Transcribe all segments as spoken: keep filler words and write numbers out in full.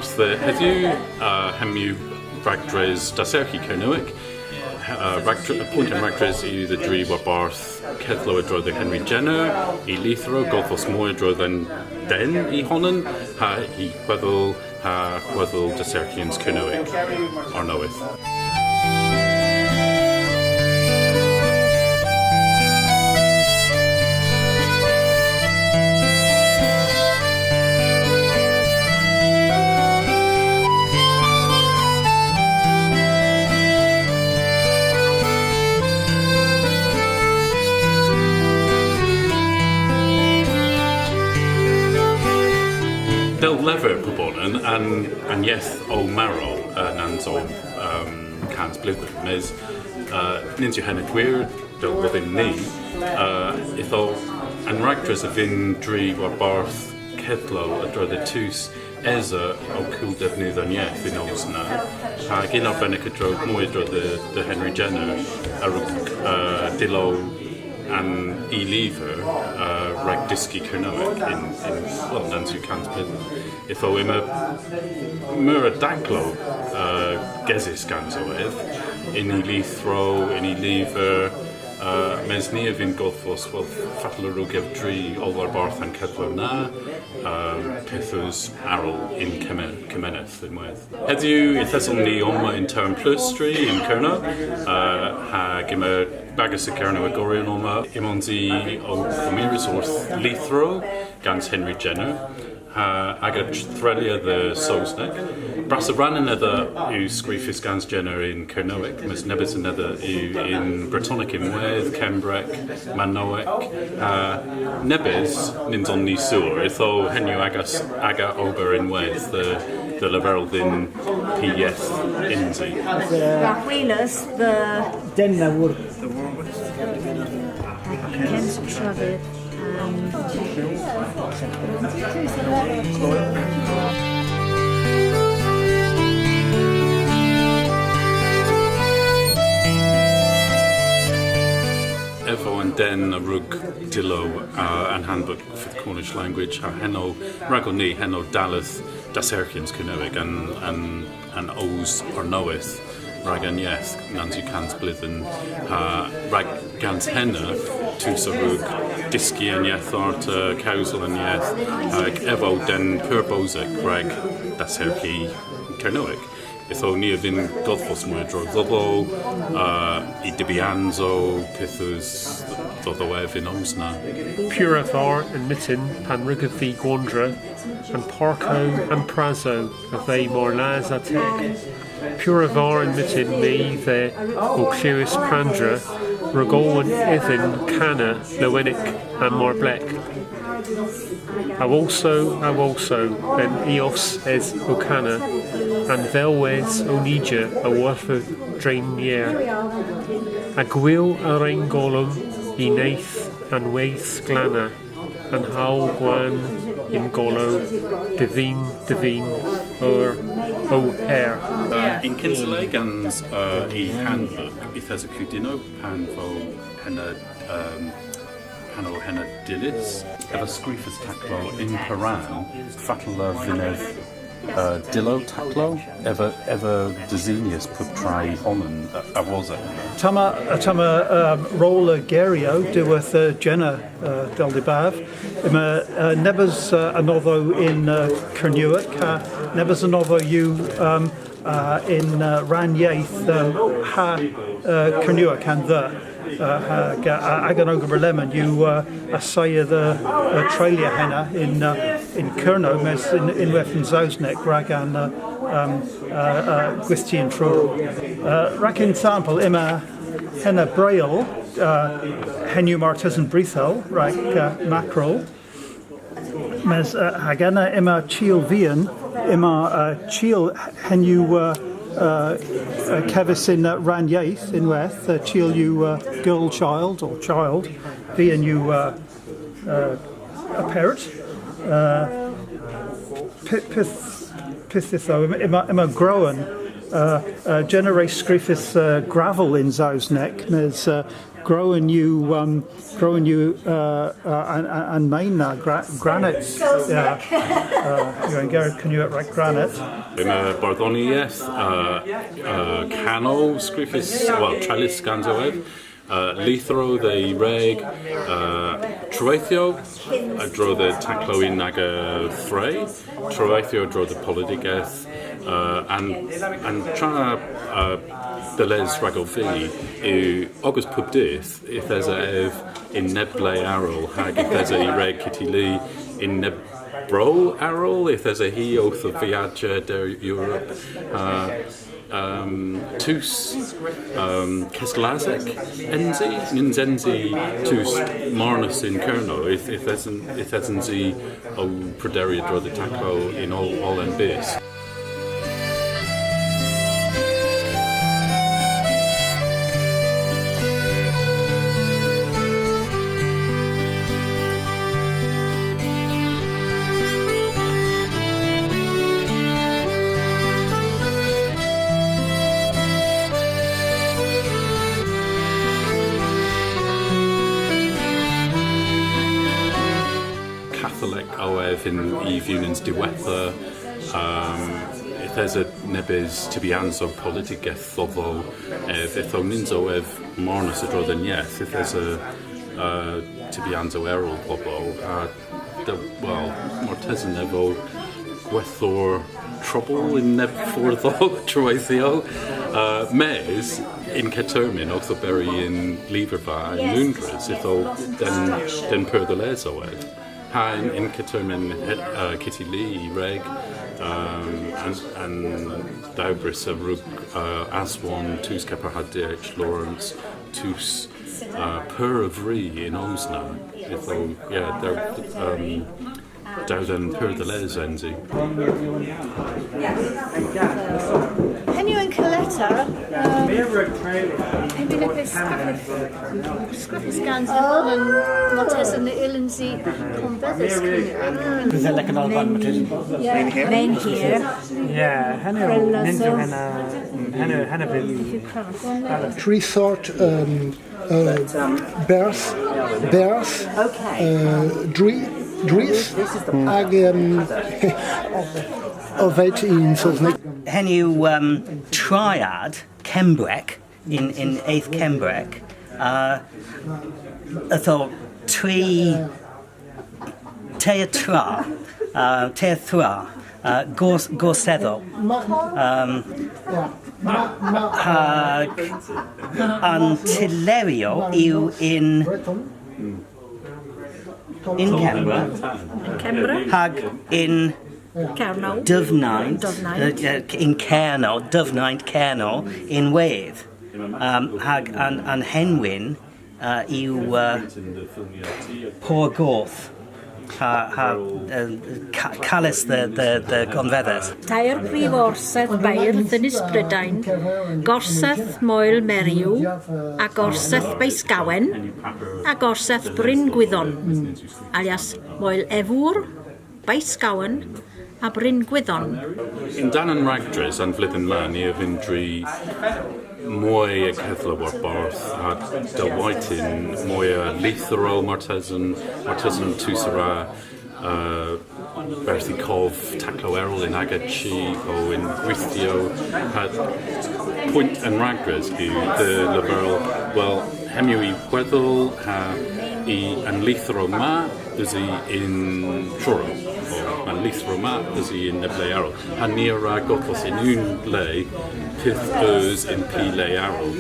Dhe hedhyw, uh, hemm yw ragdres Dasserghi Kernewek. Uh, ragdre-, poynt an ragdres yw dhe dri warbarth kedhlow a-dro dhe Henry Jenner, y lytherow, godhvos moy a-dro dhe'n den y honan, ha y hwedhel, ha hwedhel dasserghyans Kernewek arnowydh. Dell lever pubonan an, an yeth o marow, uh, nans o, um, kans bledhen. Mes, uh, nyns yw henna gwir, dell wodhon ni. Uh, ytho an ragdres a vynn dri warbarth kedhlow a-dro dhe tus esa ow kul devnydh an yeth y'n oos na. Hag yn arbennik a-dro, moy a-dro dhe, dhe Henry Jenner, a wrug, uh, dyllo an y-lyver, uh, rag dyski Kernewek yn, yn, wel, nans yw kans bledhen. Ytho yma meur a daklow, uh, gesys ganso ev, yn y lytherow, yn y lyver, uh, mes ni a vynn godhvos, wel, fatel a wrug ev dri oll warbarth an kedhlow na, uh, pyth eus arall yn kemen-, kemeneth ynwedh. Hedhyw yth eson ni omma yn Tewynblustri yn Kernow, uh, hag yma bagas a Gernewegoryon omma, ymons i ow kemeres orth lytherow gans Henry Jenner, ha aga treylya dhe Sowsnek. Brassa rann anedha yw skrifys gans Jenner yn Kernewek, mes nebes anedha yw yn Bretonek ynwedh, Kembrek, Manowek, ha nebes nyns on ni sur, ytho henn yw agas, aga ober ynwedh dhe, dhe leverel dhyn py yeth yns i. Hwilas dhe den na wor. Hag yn kynsa travyth, um, Ev o an den a wrug dyllo, uh, an Handbook for the Cornish Language, ha henn o, ragon ni, henn o dalleth dasserghyans Kernewek, an, an, an oos arnowydh rag an yeth, nans yw kans bledhen, ha rag gans henna tus a wrug dyski an yeth arta, kewsel an yeth, hag ev o den pur bosek rag dasserghi Kernewek. Ytho ni a vynn godhvos moy a-dro dhodho, uh, y dybyansow, pyth eus dhodho ev y'n oos na. Pur a var an myttin pan wrug vy gwandra, an parkow, an prasow, a veu mar las ha teg. Pur a var an myttin my dhe ow klewes pandra, rag oll an ydhyn kana lowenek ha mar blek. A-wosa, a-wosa, an eos es ow kana, an velwes ow nija a-wartha dre'n yer. A gwyl a wren golom y neyth an weyth glana, an howl gwann yn golow, dhe vin, dhe vin, eur, ow her. Uh, yn kynsa le gans, uh, y Handbook, yth esa kudynnow pan vo henna, um, pan o henna dyllys. Ev a skrifas taklow yn poran, fatel a vynnav, uh, dyllo taklow, ev a, ev a desinys puptra y honan, uh, a-wosa. Ottomma, ottomma, um, rol a geryow diworth, uh, Jenner, uh, dell dybav. Yma, uh, nebes, uh, anodho yn, uh, Kernewek, ha nebes anodho yw, um, uh, yn, uh, rannyeth, um, ha, uh, Kernewek ha'n dha. Uh, hag, uh, agan ober lemmyn yw, uh, assaya dhe, uh, treylya henna yn, uh, yn Kernow, mes yn, ynwedh yn Sowsnek rag an, uh, um, uh, uh, gwithti yn Truru. Uh, rag ensampel, yma henna breil, uh, henn yw martesen brithel, rag, uh, mackerel. Mes, uh, hag ena yma chil vian, yma, uh, chil henn yw, uh, uh, uh, kevys yn, uh, rannyeth ynwedh, uh, chil yw, uh, girl child or child, vian yw, uh, uh, apert. Uh, py-, pyth, pyth ytho, yma, yma, yma growan, uh, uh, Jenner a wre skrifys, uh, gravel yn Sowsnek, mes, uh, Gwren ni, um, gwren ni, uh, uh, an, an, an men na, gra-, granit. Uh, uh, yw an ger Kernewek rag granit. Yma bardhonieth, uh, uh, kanow skrifys, wel, treylys ganso ev. Uh, lytherow dhe Wreg, uh, treweythyow, a-dro dhe taklow yn aga thre, treweythyow a-dro dhe politigeth, uh, an, an tra, uh, dhe les ragov vy yw ogas pub dydh, yth esa ev yn neb le arall, hag yth esa hi rag Kitty Lee yn neb bro arall, yth esa hi owth viajya der Europa, uh, um, tus, um, keswlasek ens i, nyns ens i tus marnas yn Kernow, yth, yth esen, yth esens i ow prederi a-dro dhe taklow yn oll, oll an bys. Katholik o ev yn y vewnans diwettha, um, yth esa nebes tybyans a politigeth dhodho ev, ytho nyns o ev marnas a-dro dhe'n yeth, yth esa, uh, tybyans erel pobel, ha, wel, martesen ev o gwedhor trobel yn neb fordh o treweythyow, uh, mes yn keth termyn, owth oberi yn lyverva yn Loundres, ytho den, den pur dhe les o ev. Ha yn, yn keth termyn, uh, Kitty Lee, Wreg, um, an, an dewbrys a wrug, uh, aswon tus kepar ha D H Lawrence, tus, uh, pur a vri y'n oos na. Ytho, yeah, they're, um, Dewdhen pur dhe les ens i. Henn yw an kaletta, um, henn yw skrifys, skrifys gans an martesen, ny yllons i konvedhes Kernewek. Menhir. Menhir. Yeah, henn yw, nyns yw henna, henna, henna bydh. Tri sort, um, Uh, berth, berth, uh, dri-, drith, hag, um, ovet yn Sowsnek. Henn yw, um, triad Kembrek yn, yn eth Kembrek. Uh, ytho tri Teyr tra, uh, teyr tra, uh, Gors-, Gorsedhow. Um, hag an tylleryow yw yn, yn Kembra. Yn Kembra? Hag yn Kernow. Dyfnaint. Dyfnaint. Uh, uh, yn Kernow, Dyfnaint Kernow, ynwedh. Um, hag an, an henwyn uh, yw, uh, Por Goth, ha, ha, uh, ka-, kales dhe, dhe, dhe gonvedhes. Tair prif orsedd beirdd Ynys Prydain, Gorsedh Moel Meriw, a Gorsedh Beisgawen, a Gorsedh Bryn Gwyddon, alias Moel Efwr, Beisgawen, a Bryn Gwyddon. Yn-dann an ragdres an vledhen ma, ni a vynn dri moy a gedhlow warbarth, ha dell waytyn moy a lytherow martesen, martesen tus a wra, uh, perthi kov taklow erel yn aga chi po yn gwithti, ha poynt an ragdres yw dhe leverel, wel, hemm yw y hwedhel, ha y, an lytherow ma, usi yn Truru, po an lytherow ma, usi yn neb le arall. Ha ni a wra godhvos yn unn le pyth eus yn py le arall.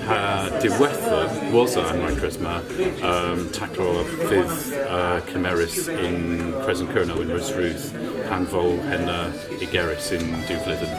Ha diwettha, wosa an ragdres ma, um, taklow a vydh, uh, kemerys yn Kresen Kernow yn Resrudh, pan vo henna ygerys yn diw vledhen.